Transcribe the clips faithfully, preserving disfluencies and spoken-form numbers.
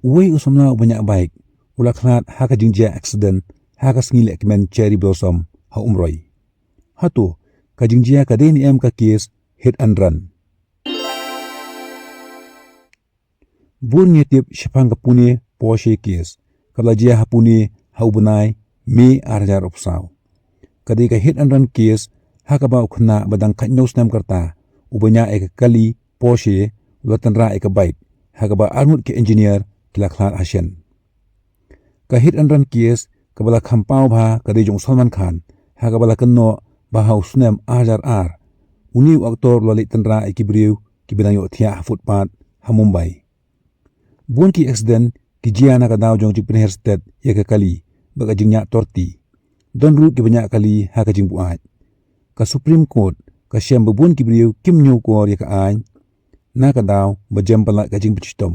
Uwei u samla uba ñiah bike u la khlad ha ka jingjia accident ha ka sngi lehkmen Cherry Blossom ha Umroi. Hato ka jingjia ka dei ne em ka kes hit and run? Bun ngi tip shaphang ka Pune Porsche kes kaba la jia ha Pune ha u bnai May ar hajar arphew saw. Ka dei ka hit and run kes ha kaba u khynnah ba dang khathynñiew snem ka rta uba ñiah ïa ka kali Porsche u la tynrah ïa ka bike ha kaba arngut ki engineer ki la khlad ha shen. Ka hit and run kes kaba la kham paw bha ka dei jong u Salman Khan ha kaba la kynnoh ba ha u snem ar hajar ar une u actor u la leit tynrah ïa ki briew kiba dang ïohthiah ha footpath ha Mumbai. Bun ki accident ki jia na ka daw jong jingpynher stet ïa ka kali bad ka jingñiah torti. Don ruh kiba ñiah kali ha ka jingbuaid. Ka Supreme Court ka shem ba bun ki briew kim ñiewkor ïa ka aiñ na ka daw ba jem palat ka jingpynshitom.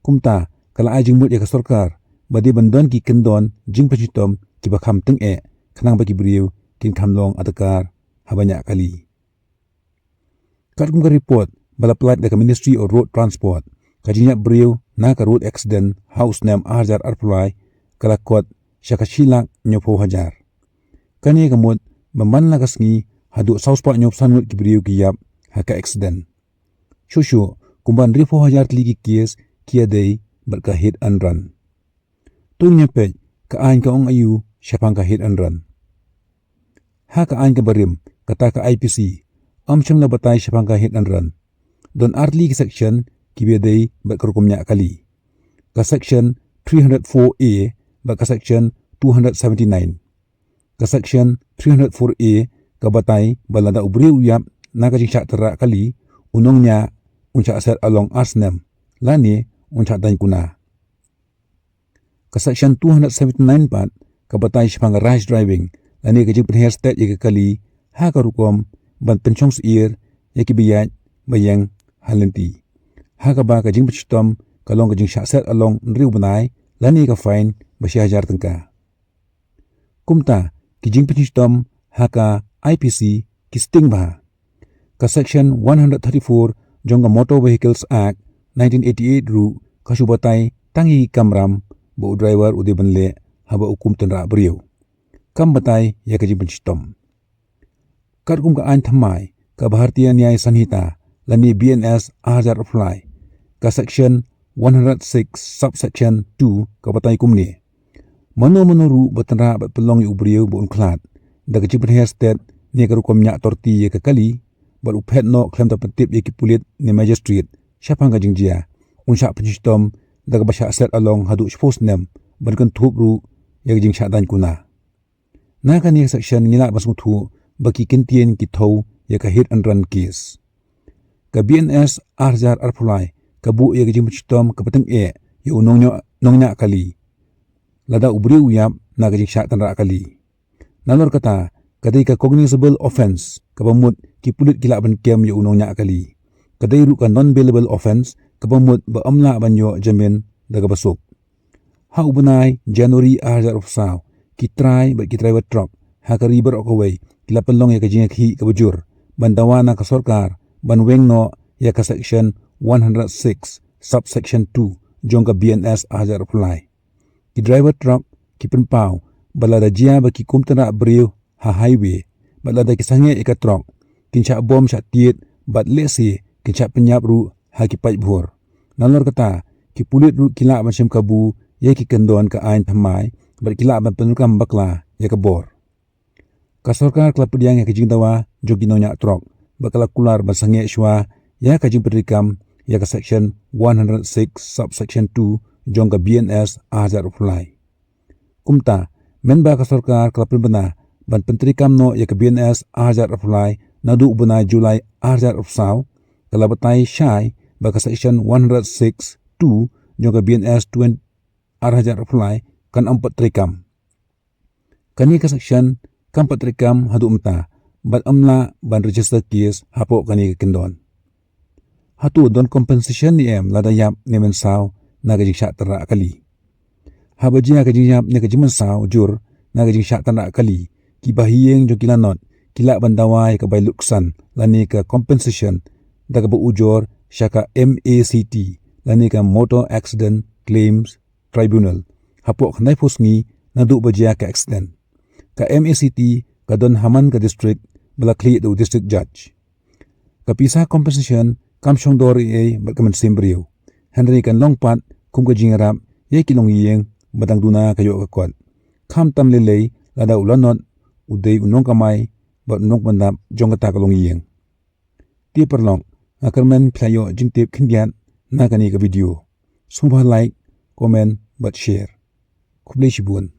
Kumta ka la ai jingmut ïa ka sorkar ba dei ban don ki kyndon jingpynshitom kiba kham tyngeh khnang ba ki briew kin kham long adkar haba ñiah kali. Katkum ka report ba la pynlait da ka Ministry of Road Transport, ka jingñiap briew na ka road accident ha u snem ar hajar arphew lai ka la kot sha ka shi lak hynñiewphew hajar. Kane ka mut ba man la ka sngi haduh saw spah hynñiewphew san ngut ki briew ki ïap ha ka accident. Shuh shuh kumba hynriewphew hajar tylli ki kes ki ïadei bad ka hit and run. To ngin ïa peit ka aiñ ka ong aïu shaphang ka hit and run. Ha ka aiñ kaba rim, kata ka I P C, ym shym la batai shaphang ka hit and run. Don ar tylli ki section kiba ïadei bad ka rukom ñiah kali. Ka section three hundred four A bad ka section two hundred seventy-nine. Ka section three hundred four A ka batai ba lada u briew u ïap na ka jingshah tynrah kali, u nongñiah un shah set along ar snem lane un shah daiñ kuna. Ka section two hundred seventy-nine pat ka batai shaphang ka rash driving lane ka jingpynher stet ïa ka kali ha ka rukom ban pynshong syier ïa kiba ïaid ba ïeng ha lynti, ha kaba ka jingpynshitom ka long ka jingshah set along hynriew bnai lane ka fine ba shi hajar tyngka. Kumta ki jingpynshitom ha ka I P C ki sting bha. Ka section one hundred thirty-four jong ka Motor Vehicles Act nineteen eighty-eight ruh ka shu batai tang ïa ki kamram ba u driver u dei ban leh haba u kum tynrah briew. Kam batai ïa ka jingpynshitom. Katkum ka aiñ thymmai ka Bharatiya Nyaya Sanhita lane B N S ar hajar arphew lai, ka section one hundred six subsection two ka batai kumne: Mano mano ruh ba tynrah bad pynlong ïa u briew ba un khlad da ka jingpynher stet ne ka rukom ñiah torti ïa ka kali bad u phet noh khlem da pyntip ïa ki pulit ne magistrate shaphang ka jingjia, un shah pynshitom da kaba shah set along haduh shiphew snem ban kynthup ruh ïa ka jingshah daiñ kuna. Na kane ka section ngi lah ban sngewthuh ba ki kyntien ki thew ïa ka hit and run case. Ka B N S ar hajar arphew lai ka buh ïa ka jingpynshitom kaba tyngeh ïa u nongñiah, nongñiah kali lada u briew u ïap na ka jingshah tynrah kali. Nalor kata ka dei ka cognizable offence kaba mut ki pulit ki lah ban kem ïa u nongñiah kali. Ka dei ruh ka non bailable offence kaba mut ba ym lah ban ïoh jamin da kaba suk. Ha u bnai January ar hajar arphew saw, ki trai bad ki driver truck ha ka ri baroh kawei ki la pynlong ïa ka jingïakhih kaba jur ban dawa na ka sorkar ban weng noh ïa ka section one hundred six subsection two jong ka B N S ar hajar arphew lai. Ki driver truck ki pynpaw ba lada jia ba ki kum tynrah briew ha highway bad lada ki sangeh ïa ka truck, kin shah bom shah tied bad lehse kin shah pynïap ruh ha ki paidbah. Nalor kata ki pulit ruh ki lah ban shim kabu ïa ki kyndon ka aiñ thymmai bad ki lah ban pyndonkam bakla ïa ka bor. Ka sorkar ka la pdiang ïa ka jingdawa jong ki nongñiah truck bad ka la kular ban sangeh shuwa ïa ka jingpyntreikam ïa ka section one hundred six subsection two jong ka B N S ar hajar arphew lai. Kumta mynba ka sorkar ka la pynbna ban pyntreikam noh ïa ka B N S ar hajar arphew lai naduh u bnai July ar hajar arphew saw, ka la batai shai ba ka section one hundred six two jong ka B N S ar hajar arphew lai kan ym pat treikam. Kane ka section kam pat treikam haduh mynta bad ym lah ban register case hapoh kane ka kyndon. Hato don compensation ne em lada ïap ne mynsaw na ka jingshah tynrah kali? Haba jia ka jingïap ne ka jingmynsaw jur na ka jingshah tynrah kali, ki bahaïing jong ki lanot ki lah ban dawa ïa ka bai luksan lane ka compensation da kaba ujor sha ka M A C T lane ka Motor Accident Claims Tribunal hapoh khyndai phew sngi naduh ba jia ka accident. Ka MACT ka don ha man ka district ba la khlieh da u District Judge. Ka pisa compensation kam shong dor ei ei bad ka mynsiem briew, hynrei kan long pat kum ka jingïarap ïa ki longïing ba dang duna ka ïoh ka kot, khamtam lei lei lada u lanot u dei u nongkamai bad u nongpyndap jong kata ka longïing. Te paralok, nga kyrmen phi la ïoh jingtip khyndiat na kane ka video. Sngewbha like, comment bad share. Khublei shibun.